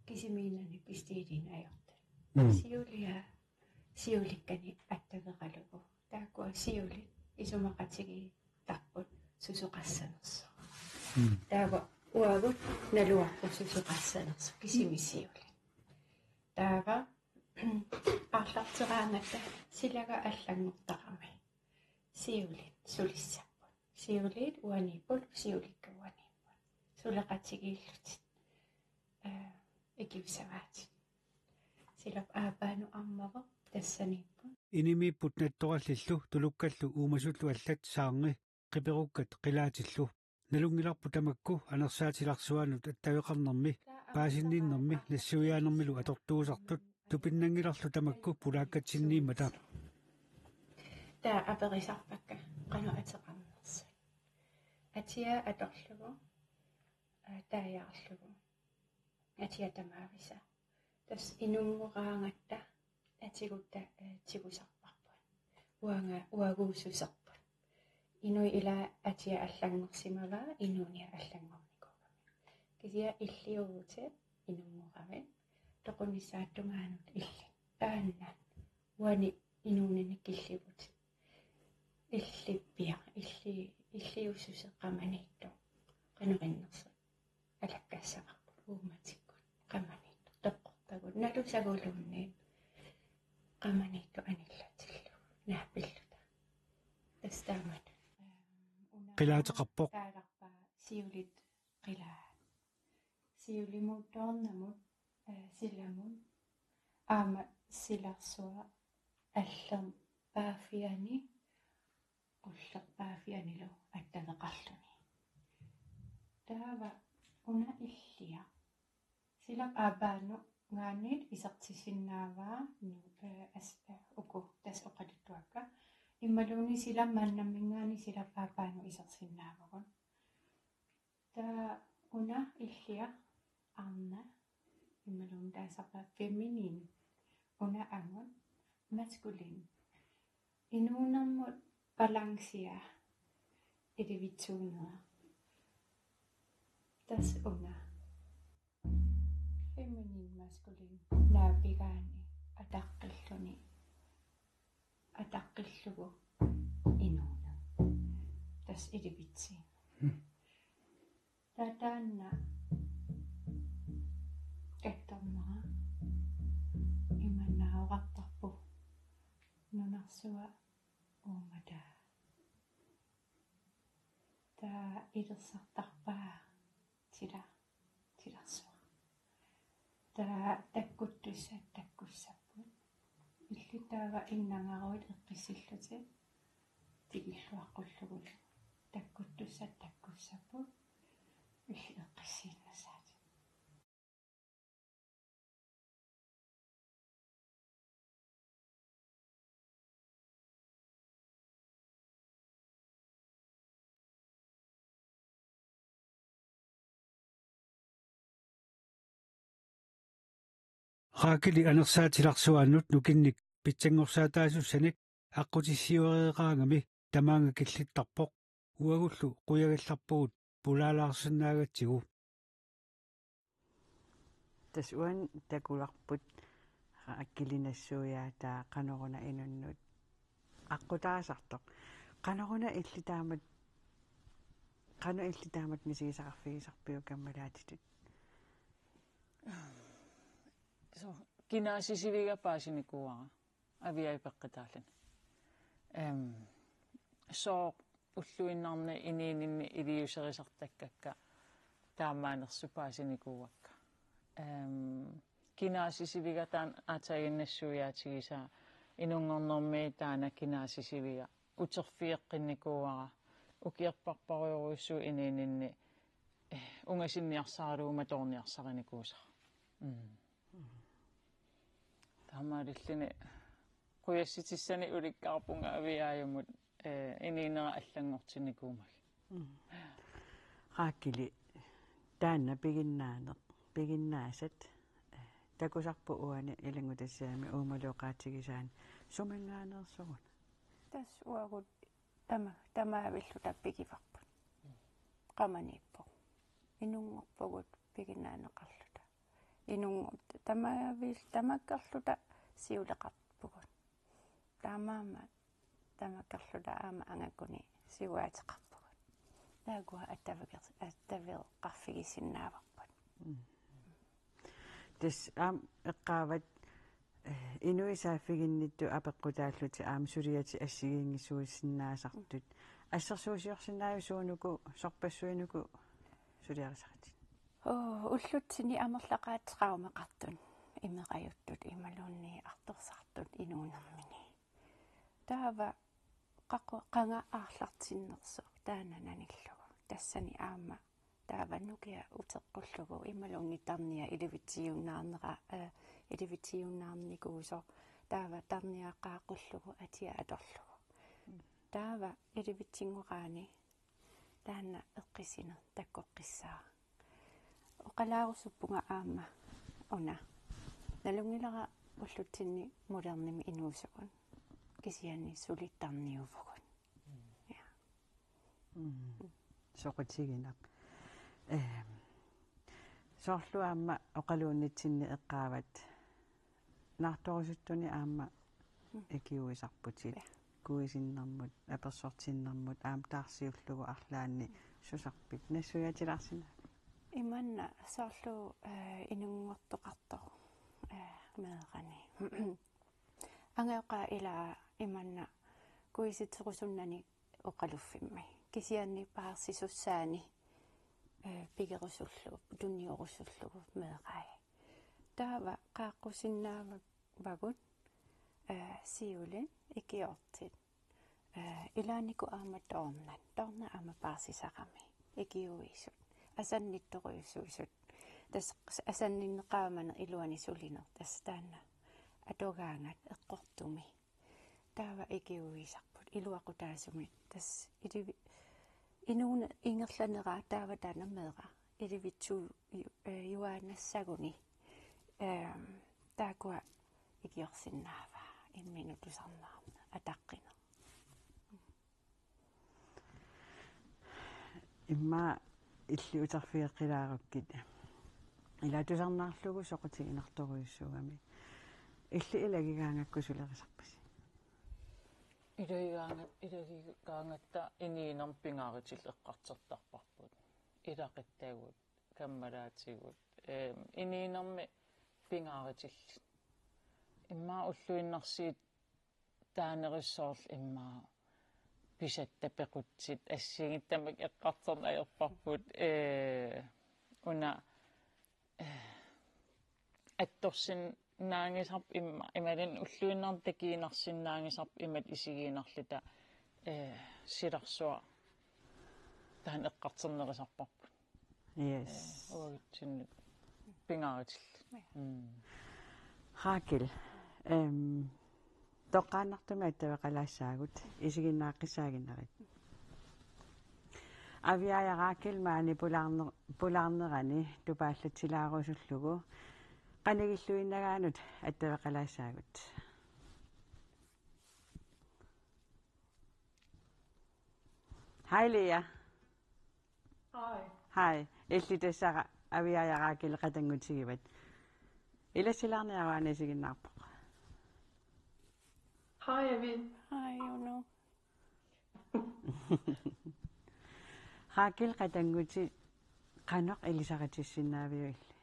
kisimiinnani bestiiliineq ajortut. Mm. Siulia siulikkani attaveralugu. Taakkua siulit isumaqatigiittarput susoqassanersoq. Mm. Taava uagut naluarput susoqassanersoq kisimi siulit. Taava aarlerteraangatta silaga allanngortarami siulit sulissapput. Siuliit uaniipput, siulikka uaniipput. Suleqatigiillutit, eh, ikiussavaatit. Silap aappaanut ammavoq tassaniipput. Inimiipput nattorallillu tulukkallu uumasullu allat saarngi qiperukkat qilaatillu. Nalunngilarput tamakku anersaatilarsuaannut attaveqarnermi paasinninnermi nassuiaanermilu atortuusartut tupinnanngilarlu tamakku pulaakkatsinniimmata. Taava aperisarpakka qanoq ateqarnersut. Atia atorlugu, aa, taajaarlugu. Atia tamaavisa. Tassa inunngoraangatta atigutta, eh, tigusarparput. Uanga-, uaguususerput. Inuit ila atia allanngorsimavaa, inuunia allanngornikuugami. Kisianni illiuvutit inunngoravit. Uissaattungaanut illit. Taanna. Uani inuuninni killivutit. Illit pia. Illi, illiussuseq qamaniittoq. Qanoq innersoq. Alakkassavarput uummatikkut. Qamaniittoq. Toqqorpagut. Nalusaguluunniit. Qamaniittoq anillatillugu. Naapilluta. Tassa taamatut. Qilaateqarpoq. Taalarpaa siulit qilaat. Siulimut toornamut, eh, silamut. Aamma silarsuaq allerpaaffiani, ullerpaaffianilu attaveqarluni. Taava una illiaq. Silap aappaanut ngaanniit isertissinnaavaa nu, eh, as-, eh, uku tassa oqaluttuakka. Imaluunniit silap maannamminngaanniit silap aappaanut isersinnaavugut. Taava una illiaq arnaq, imaluunniit taasarpaat feminin, una angut maskulin. Inuunermut balancea ilivitsuunera. Tassa una. Feminin maskulin naapigaanni ataqqilluni. Ataqqillugu inuuneq. Tassa ilivitsiineq. Hmm. Taava taanna kattornera imannaavoqartarpoq nunarsuaq uummataa. Taava ilersartarpaa sila, silarsuaq. Taava takkuttussat takkussapput. Illit taava innangaruit eqqissillutit tikilluaqqullugulu. Takkuttussat takkussapput. Illit eqqissiinnassaatit. Raakili anersaat silarsuaannut nukinnik pitsanngorsaataasussanik aqqutissiuereeraangami tamaanga killittarpoq, uagullu qujagallarpugut pulaalaarsinnaagatsigu. Tassa uani takularput Raakili nassuiaataa qanoruna inunnut aqqutaasartoq. Qanoruna illit taamatut, qanoq illit taamatut misigisaqarfigisarpiuk kammalaatitut? So, kinaasisiviga paasinikuuara Aviaja peqqutaalluni. Em, sooq ulluinnarni inuuninni iliuuserisartakkakka taamaanersut paasinikuuakka. Em, kinaasisiviga taanna aatsaannguaq nassuiaatigisaa inunngornermi taanna kinaasisiviga uterfigeqqinnikuuara ukiorparparujorujussuuvoq inuuninni, eh, ungasinniarsaralugu matoorniarsarinikuusara. Mm. Taamaalilluni qujassutissani ulikkaarpunga Aviajamut, eh, inuunera allanngortinnikuumagit. Mm. Raakili, taanna piginnaaneq, piginnaasat, eh, takusarput uani ilanngutassiami uumalu oqaatigisaani, suminngaanneersugut? Tassa uagut tama-, tamaavilluta pigivarput. Qamaniippugut. Inunngorpugut piginnaaneqarluta. Inunngor-, tamaavil-, tamakkerluta siuleqarpugut. Taamaammat tamakkerluta aamma angakuni siuaateqarpugut. Taakkua attaviger-, attaveqarfigisinnaavarput. Mm. Tassa aamma eqqaavat, eh, inuit saaffiginnittut apeqqutaallutik aamma suliatik assigiinngissuisinnaasartut. Assersuusiorsinnaaviuk suunuku, sorpassuinuku suliarisaratit? Oo, ullutsinni amerlaqaat traumeqartut, imerajuttut imaluunniit artorsartut inuunermini. Taava qaqu-, qanga aarlartinnersoq taanna nanillugu. Tassani aamma taava nukia uteqqullugu imaluunniit tarnia ilivitsiunnaarnera, eh, ilivitsiunnaarnikuusoq. Taava tarniaqqaaqullugu atia atorlugu. Taava ilivitsinngoraani taanna eqqissineq takkoqqissaaq. Oqaluusuppunga aamma una. Nalunngilara ullutsinni Modernimi inuusugut. Kisianni suli tarniuvugut. Ja. Mm. Soqutiginaq. Ehm, soorlu aamma oqaluunnitsinni eqqaavat naartorusuttunik aamma ikiuisarputit. Ja. Kuisinnermut, apersortinnermut, aamma taarsiullugu arlaanni susarpit. Nassuiaatilaarsinnaava? Imanna soorlu, eh, inunngortoqartoq, eh, meerani. Angajoqqaat ila imanna kuisitserusunnanik oqaluffimmi. Kisianni paarsisussaani, eh, pigerusullugu, tuniorusullugu meerai. Taava qaaqqusinnaavagut, eh, siulit ikiortit. Eh, ilaannikkut aamma toornat. Toornat aamma paarsisarami. Ikiuisut. Asannittorujussuusut. Tassa asanninneqaamaneq iluani sulineq. Tassa taanna atugaangat eqqortumik. Taava ikiuisarput iluaqutaasumik. Tassa ilivi-, inuuneq ingerlaneraa taava taanna meera. Ilivitsu-, ju-, eh, juaannassaguni. Ehm, taakkua ikiorsinnaavaa imminut tusarnaarneq ataqqineq. Immaqa illit uterfigeqqilaarukkit. Ila tusarnaarlugu soqutiginartorujussuugami. Illit ilagigaangakku sulerisarpisi? Ilagigaanga-, ilagigaangatta inuunermi pingaarutillit eqqartortarparput. Ilaquttagut, kammalaatigut. Ehm, inuunermi pingaarutillit. Immaqa ulluinnarsiit taanerusoorl immaqa pisatta pequtsit assigiinngitsut tamakku eqqartorneq ajorparput, ee, una, ee, attorsinnaanngisarput immaqa, imaluunniit ulluinnarni takuinnarsinnaanngisarput imatut isigiinnarluta, ee, silarsuaq taanna eqqartornerusarparput. Yes. Ee, uagutsinnut pingaarutillit. Ja. Mm. Rakel, ehm, toqqaannartumik attaveqalaassaagut, isiginnaaqqissaaginnarit. Aviaaja Rakel maani pulaarner-, pulaarnerani tupaallatilaarussullugu qanigilluinnagaannut attaveqalaassaagut. Hej, Lea. Hej. Hej. Illit tassa Aviaaja Rakel qatanngutigivat. Ilassilaarniaruit aana isiginnaarpoq. Hej, Avi. Hej, Uno. Rakel qatanngutit qanoq ilisaritissinnaaviuk illit?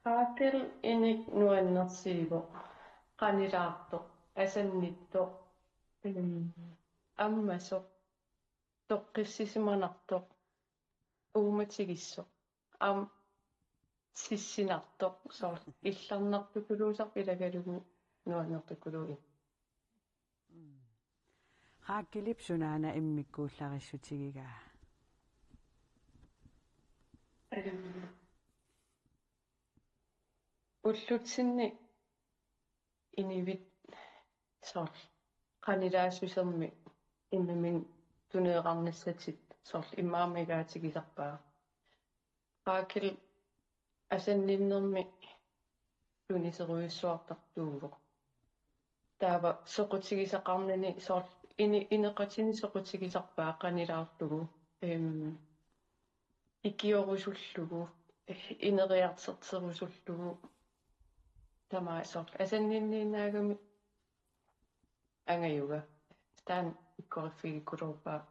Rakel inik nuannersiivoq, qanilaartoq, asannittoq, mm, ammasoq, toqqissisimanartoq, uummatigissoq, aamma sissinartoq, soorlu illarnartukuluusarpoq ilagalugu nuannertukuluuvoq. Mm. Rakelip sunaana immikkuullarissutigigaa? Ehm, ullutsinni inuit soorlu qanilaassusermi imminut tuneerarnissatsinnut soorlu immaqa migaatigisarpaa. Rakel asanninnermi tuniserujussuartartuuvoq. Taava soqutigisaqarnini soorlu ini-, ineqatini soqutigisarpaa qanilaarlugu. Ehm, ikiorusullugu, ineriartorterusullugu. Tamaat soorlu asanninniinnaagami angajuga. Taanna pikkoriffigikkuluuppaa.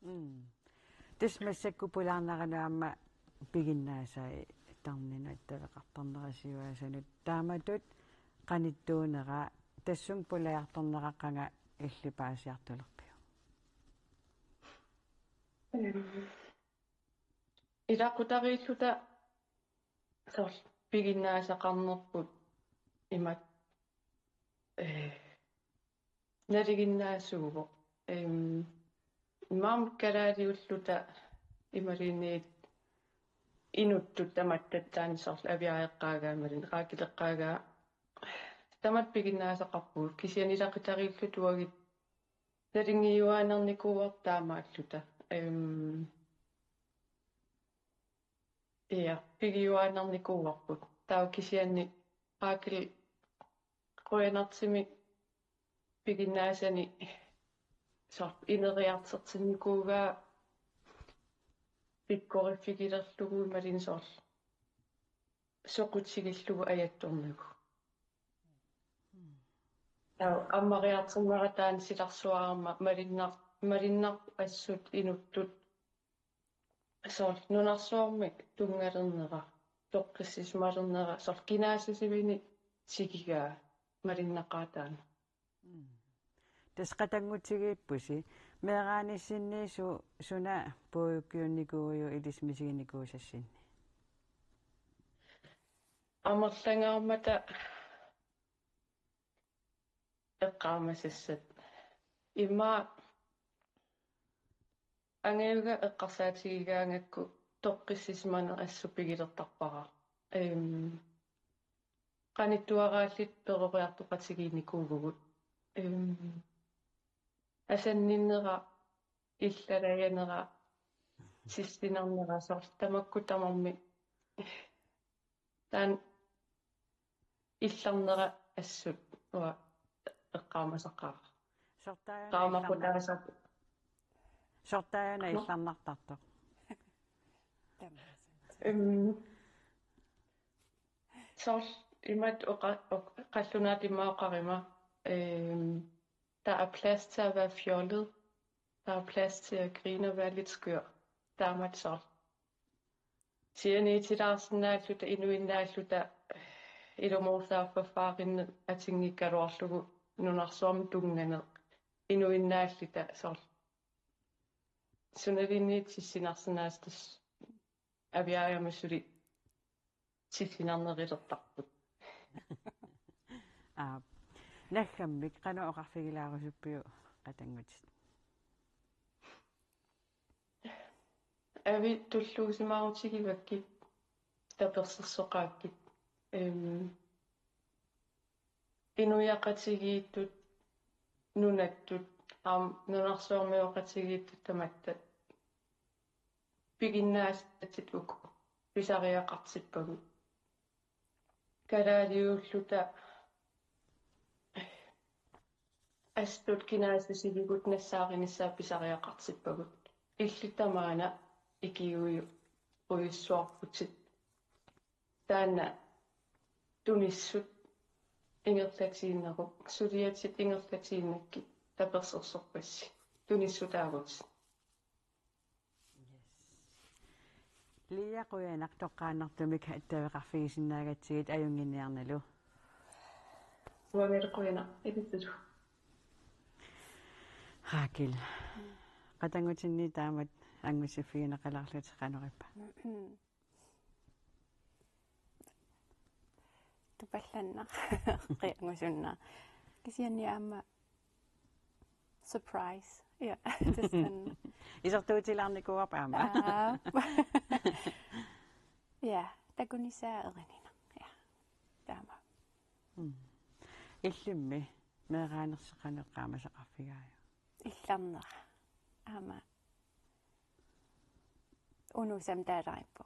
Mm. Tassa massakkut pulaarnerani aamma piginnaasai tarninut attaveqartarnera siuaasanut. Taamatut qanittuunera tassunga pulaartornera qanga illit paasiartulerpiuk? Ilaqutariilluta soorlu piginnaasaqarnerput imatut, eh, nalinginnaasuuvoq. Ehm, imaammat kalaaliulluta imaluunniit inuttut tamatta taanna soorlu Aviaajeqqaagaa imaluunniit Rakeleqqaagaa tamatta piginnaasaqarpugut kisianni ilaqutariilluta uagut nalunngiuaannarnikuuarput taamaalluta. Ehm, ja, pigiuaannarnikuuarput. Taava kisianni Rakel qujanartumik piginnaasani soorlu ineriartortinnikuugaa pikkoriffigilerlugu imaluunniit soorlu soqutigillugu ajattornagu. Taava ammariartornera taanna silarsuarma malinnar-, malinnarpoq assut inuttut soorlu nunarsuarmik tunngalernera, toqqissisimallernera, soorlu kinaassusivinik tikigaa malinnaqaaq taanna. Mm. Tassa qatanngutigiippusi, meeraanissinni su-, suna puigukkiunnikuuiuk ilissi misiginikuusassinni? Amerlangaarmata eqqaamasassat. Immaqa angajuga eqqarsaatigigaangakku toqqissisimaneq assut pigilertarpara. Ehm, qanittuaraallit peroriartoqatigiinnikuuvugut. Ehm, asanninnera, illalajanera, tissinarnera soorlu tamakku tamarmik taanna illarnera assut uanga eqqaamasaqaara. Sortaajana illarnar-, qaamaqutaasaq. Sortaajana illarnartartoq. Tamaasa. Em, soorlu imatut oqa-, oq-, qallunaatut immaqa oqarima, em, der er plads til at være fjollet. Der er plads til at grine og være lidt skør. Taamatut soorlu. Sianiitilaarsinnaalluta, inuinnaalluta, ilumoorsaaffaffaarinneq atinngikkaluarlugu nunarsuarmi tunnganeq. Inuinnaalluta soorlu. Sunaluunniit tissinarsinnaasut tassa aviaajama suli tissinarnerulertarput. Aap. Naggammik qanoq oqarfigilaarusuppiuk qatanngutit? Avi tulluusimaarutigivakkit, tapersersoqaakkit. Em, inuiaqatigiittut, nunattut, aamma nunarsuarmioqatigiittut tamatta piginnaasatit uku pisariaqartippagut. Kalaaliulluta assut kinaassusivigut nassaarinissaat pisariaqartippagut. Illit tamaana ikiuiujussuarputit. Taanna tunissut ingerlatiinnerup, suliatit ingerlatiinnakkit tapersersorpassi. Tunissutaavutit. Yes. Lea, qujanaq toqqaannartumik attaveqarfigisinnaagatsigit, ajunnginniarnalu. Uangalu qujanaq ilissilu. Rakel. Qatanngutinni taamatut angussiffigineqalaarlutit, qanoq ippa? Tupallannaq. Qiangusunnaq. Kisianni aamma surprise. Ja, tassa taanna. Isertuutilaarnikuuarput aamma. Aap. Ja, takunissaa erininaq. Ja. Taama. Mm. Illimmi meeraanersi qanoq eqqaamasaqarfigaajuk? Illarnera. Aamma unusam taalariippu.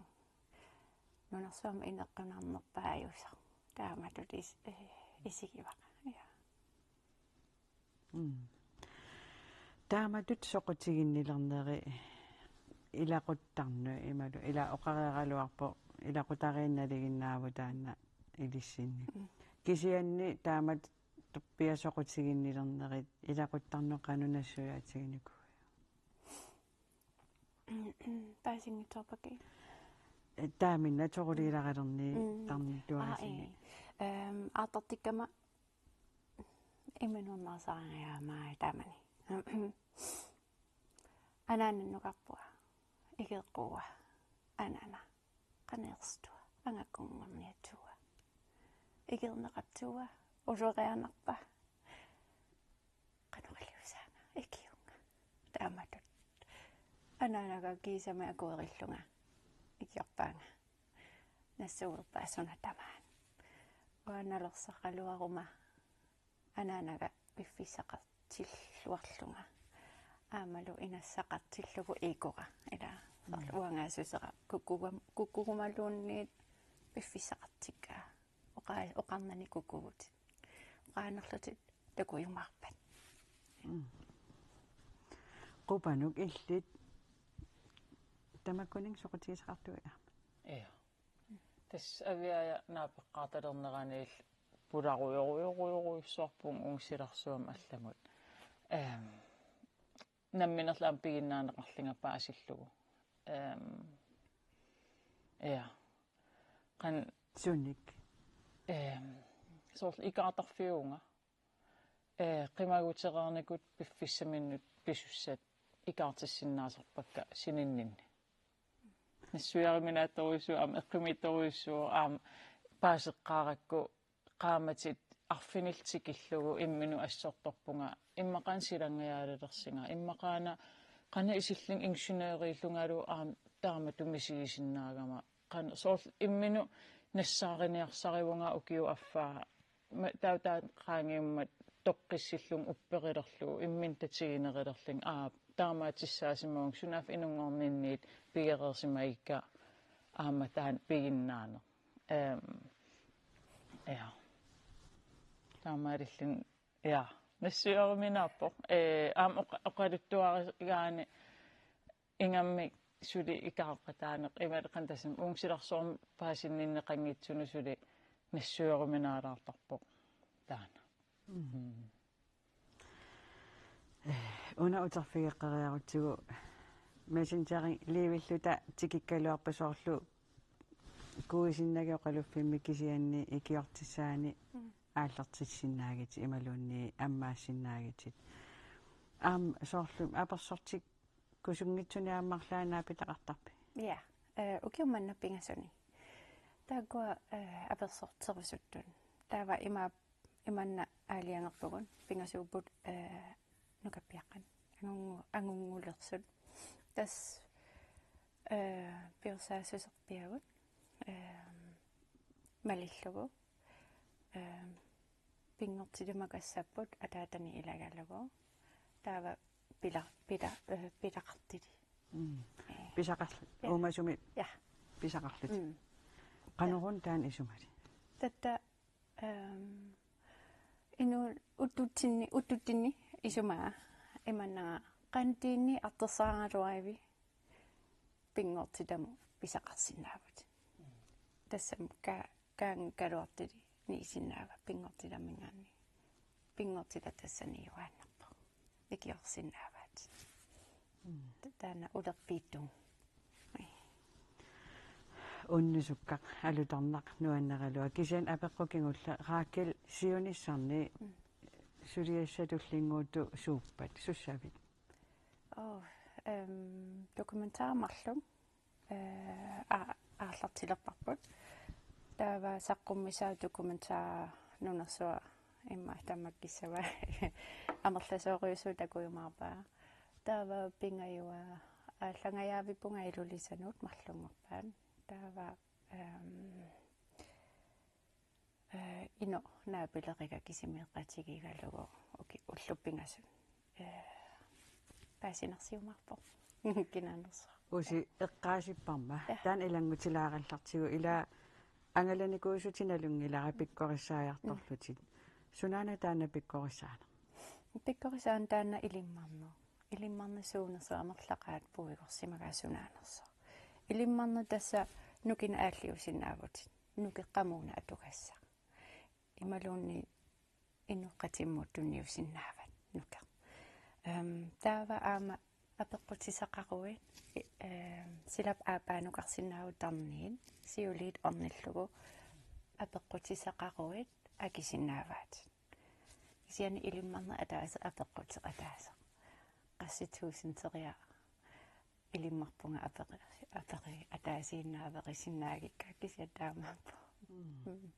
Nunarsuarmi inequnarnerpaajusoq. Taamatut is-, eh, isigivara. Ja. Mm. Taamatut soqutiginnilerneri ilaquttarnut imalu ila oqareeraluarpoq ilaqutariinnaat nalinginnaavoq taanna ilissinni. Mm. Kisianni taamatut piasoqutiginnilernerit ilaquttarnut qanoq nassuiaatiginikuuiuk? Paasinngitsoorpakka. Taamina toquliileralerni. Mm. Tarnittuarasini. Aa, ee. Ehm, aatartikkama imminut narsaraangajaamai taamani. Anaanannukarpunga. Igeeqquua. Anaana. Qanerstua. Angakkunngorniatua. Igerneqartua. Ulorianarpa. Qanoq iliusaanga, ikiunnga. Taamatut. Anaanaga kiisami akuerillunga. Ikiorpaanga. Nassuerpaa suna tamaat. Uanga nalersaraluaruma. Anaanaga piffissaqartilluarlunga. Aammalu inassaqartillugu iikora. Ila. Mm. Uangaassusera. Kukkugam-, kukkugumaluunniit piffissaqartikkaa. Oqa-, oqarnani kukkugut. Oqaanerlutit takujumaarpat. Mm. Qupanuk illit tamakkuninnga soqutigisaqartuit aamma? Ja. Tassa Aviaja naapeqqaartalerneraniilli pularujorujorujorujussuarpunga ungasilarsuarmi allamut. Ehm, namminerlu aamma piginnaaneqarlunga paasillugu. Ehm, ja. Qan- Sunik? Ehm, soorlu ikaartarfiuvunga. Ee, qimagutereernikut piffissaminnut pisussat ikaartissinnaasarpakka sininninni. Nassuiaruminaattorujussuuvoq aamma eqqumiitsorujussuuvoq aamma paaseqqaarakku qaammatit arfinillit tikillugu imminut assortorpunga immaqaana silanngajaalilersunga immaqaana qanoq isillunga ingeniøriillungalu aamma taamatut misigisinnaagama qanoq soorlu imminut nassaariniarsarivunga ukiup affaa ma-, taava taanna qaangiummat toqqissillunga upperilerlugu imminut tatiginerulerlunga aap taamaattussaasimavunga sunaaffa inunngorninniit pigereersimagikka aamma taanna piginnaaneq. Ehm, ja. Taamaalilluni, ja. Nassuiaruminaappoq. Ee, aamma oqa-, oqaluttuarigaanni ingammik suli ikaaqataaneq imaluunniit tassami ungasilarsuarmi paasinninneqanngitsunut suli nassuiaruminaalaartarpoq taanna. Mm. Mm. Una uterfigeqqeriarutsigu Messengeri liivilluta tikikkaluarpat soorlu kuisinnagit oqaluffimmi kisianni ikiortissaani Mm. aallartissinnaagitit imaluunniit ammaassinnaagitit. Aamma soorlu apersortikkusunngitsuni aamma arlaannaapitaqartarpit? Ja, eh, ukiummanna pingasuni. Taakkua, eh, apersorterusuttut. Taava ima imanna aalajangerpugut pingasuupput, eh, nukappiaqqat angungu-, angunngulersut. Tassa, eh, piorsaassuserpiagut, eh, malillugu, eh, pinngortitamik makassapput ataatani ilagalugu. Taava pila-, pila-, eh, pilaqartili. Mm. Eh. Pisaqarl-, Ja. uumasumik Ja. pisaqarlutik. Mm. Qanoruna taanna isumali? Tatta Ehm, inu uttutsinni, uttutsinni isumaa imannaga qantiinni artorsaaraluarivi pinngortitamut pisaqarsinnaavutit. Tassami ka-, kaangikkaluartili niisinnaava pinngortitaminngaanniit. Pinngortitat tassani juaannarpoq. Ikiorsinnaavaat. Mm. Ta-, taanna ulerpiittugu. Unnusukkaq alutornaq nuanneraluaq kisianni apeqqut kingulleq Raakel siunissarni Mm. suliassaq tullinnguuttoq suuppat sussavit? Oh, ehm, dokumentar marluk. Eh, a-, aallartilerparput. Taava saqqummisaat dokumentar nunersuaq immaqa tamakkissava amerlasoorujussuaq takujumaarpaa. Taava pingajuat aallangajaavipput Ilulisanut marlunngorpaat. Taava, ehm, eh, inuk naapileriga kisimiiqqatigigalugu uki-, ullut pingasut. Eh, paasinarsiumaarpoq. Kinaanersoq. Usi eqqaasipparma. Ja. Taanna ilanngutilaagallartigu ila angalanikuusutit nalunngilara pikkorissaajartorlutit. Sunaana taanna pikkorissaaneq? Pikkorissaaneq taanna ilimmarneq. Ilimmarneq suunersut amerlaqaat puigorsimagaat sunaanersoq. Ilimmarneq tassa nukinneq aalliusinnaavutit. Nukeqqamuuna atugassaq. Imaluunniit inuqqatimmut tunniusinnaavat nukeq. Ehm, taava aamma apeqqutissaqaruit, ehm, silap aappaanukarsinnaavutit tarniit, siuliit ornillugu apeqqutissaqaruit akisinnaavaatit. Kisianni ilimmarneq ataaseq apeqquteq ataaseq. Qassit tuusinteriaq ilimmarpunga aperi-, aperi-, ataasiinnaq aperisinnaagiga kisianni taamaappoq. Mm. Mm.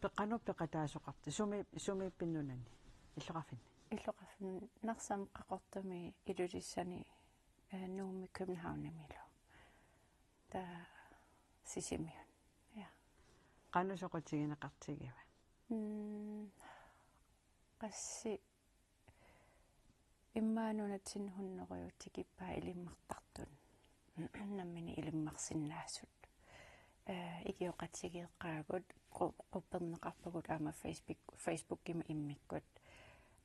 Pe-, qanoq peqataasoqartut? Sumi-, sumiippit nunani? Illoqarfinni? Illoqarfinni Narsami, Qaqortumi, Ilulissani, eh, Nuummi Københavnimilu. Taava Sisimiuni. Ja. Qanoq soqutigineqartigiva? Mm, qassit immaqa nunatsinni hunnorujut tikippaat ilimmartartut. Nammineq ilimmarsinnaasut. Eh, ikioqatigiiqqaagut, qu-, qupperneqarpugut aamma Facebook, Facebookimi immikkut.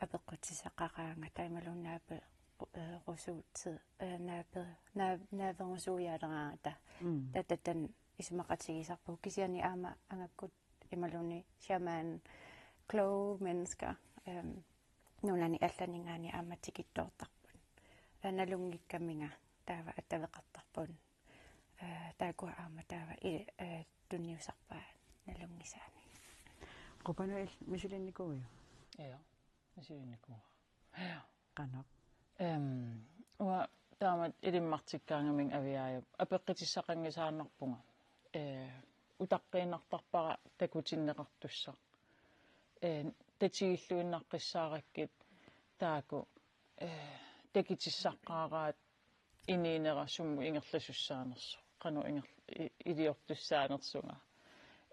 Apeqqutissaqaraangata imaluunniit naape-, eh, rusuutsi-, eh, naape-, naa-, naaperusuujaaleraangata. Mm. Taava taanna isumaqatigisarpugut, kisianni aamma angakkut imaluunniit shaman, kloge mennesker, øhm, nunani allaninngaanniit aamma tikittoortarput. Aa, nalunngikkaminga taava attaveqartarput. Aa, taakkua aamma taava i-, aa, tunniusarpaat nalunngisaannik. Qupanut il-, misilinnikuuiuk? Ja, misilinnikuuara. Ja. Qanoq? Øhm, uanga taamatut ilimmartikkaangamik Aviaja apeqqutissaqanngisaannarpunga. Ee, utaqqiinnartarpara takutinneqartussaq. Ee, tatigilluinnaqqissaarakkit taakku, ee, takutissaqaaraat inuunera sumut ingerlasussaanersoq, qanoq inger-, i-, iliortussaanersunga.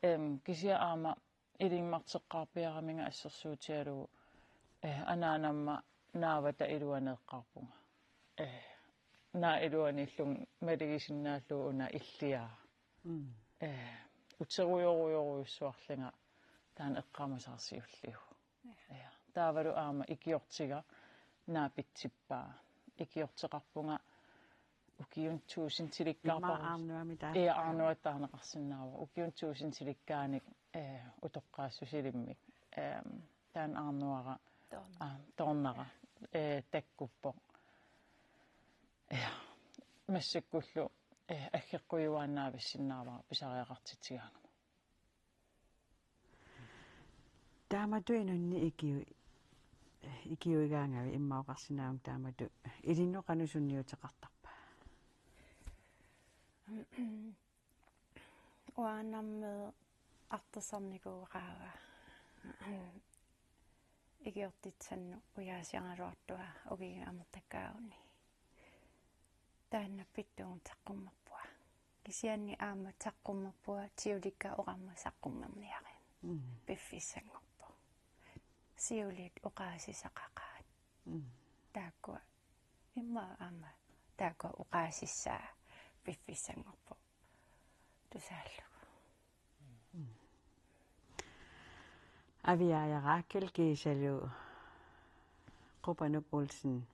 Øhm, kisianni aamma ilimmarteqqaarpiaraminga assersuutigalugu, ee, anaanama naavata iluani eqqaarpunga. Ee, naak iluaniillunga malugisinnaallugu una illiaa. Mm. Ee, uterujorujorujussuarlunga taanna eqqaamasara siulliuvoq. Ja. Ja. Taavalu aamma ikiortiga naapitsippaa. Ikiorteqarpunga ukiuni tuusintilikkaarpara. Immaqa Arnuami taanna. Ja, Arnuata taaneqarsinnaavoq. Ukiuni tuusintilikkaanni, ee, utoqqaassusilimmik, ehm, taanna Arnuara, Toorna. Aa, Toornara, ee, takkuppoq. Ja. Massakkullu, ee, aggeqqujuaannavissinnaavara pisariaqartitsigaangama. Taamatut inunnik ikiu-, ikiuigaangavit, immaqa oqarsinnaavunga taamatut ilinnut qanoq sunniuteqartarpa? Uanga nammineq artorsarnikuuara. Ikiortitsisannut ujaasiaraluartua ukiuni amertakkaaguni. Taanna pittuugut saqqummerpunga. Kisianni aamma saqqummerpunga siulikka oqarmat saqqummerniarit. Mm. Piffissanngorpoq. Siuliit oqaasissaqaqaat. Mm. Taakkua. Immaqa aamma taakkua oqaasissaat piffissanngorpoq. Tusaallugu. Mm. Aviaja Rakel kiisalu Qupanuk Olsen.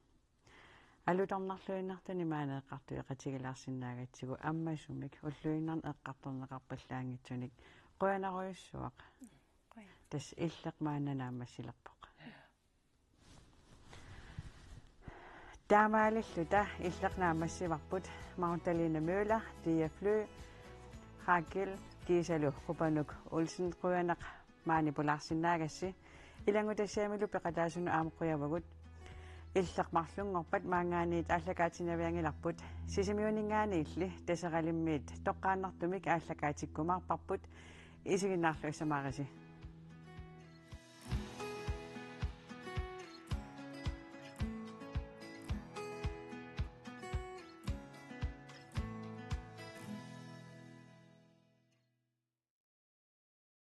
Alutornarluinnartunik maani eqqartueqatigilaarsinnaagatsigu ammasumik ulluinnarni eqqartorneqarpallaanngitsunik qujanarujussuaq. Qujan. Tassa Illeq maanna naammassilerpoq. Taamaalilluta Illeq naammassivarput Magdalena Møller, Dia Fly, Rakel kiisalu Qupanuk Olsen, qujanaq maani pulaarsinnaagassi. Ilanngutassiamilu peqataasunut aamma qujavagut. Illeq marlunngorpat maanngaanniit aallakaatinavianngilarput. Sisimiuninngaanniilli Taseralimmiit toqqaannartumik aallakaatikkumaarparput. Isiginnaarluassamaarisi.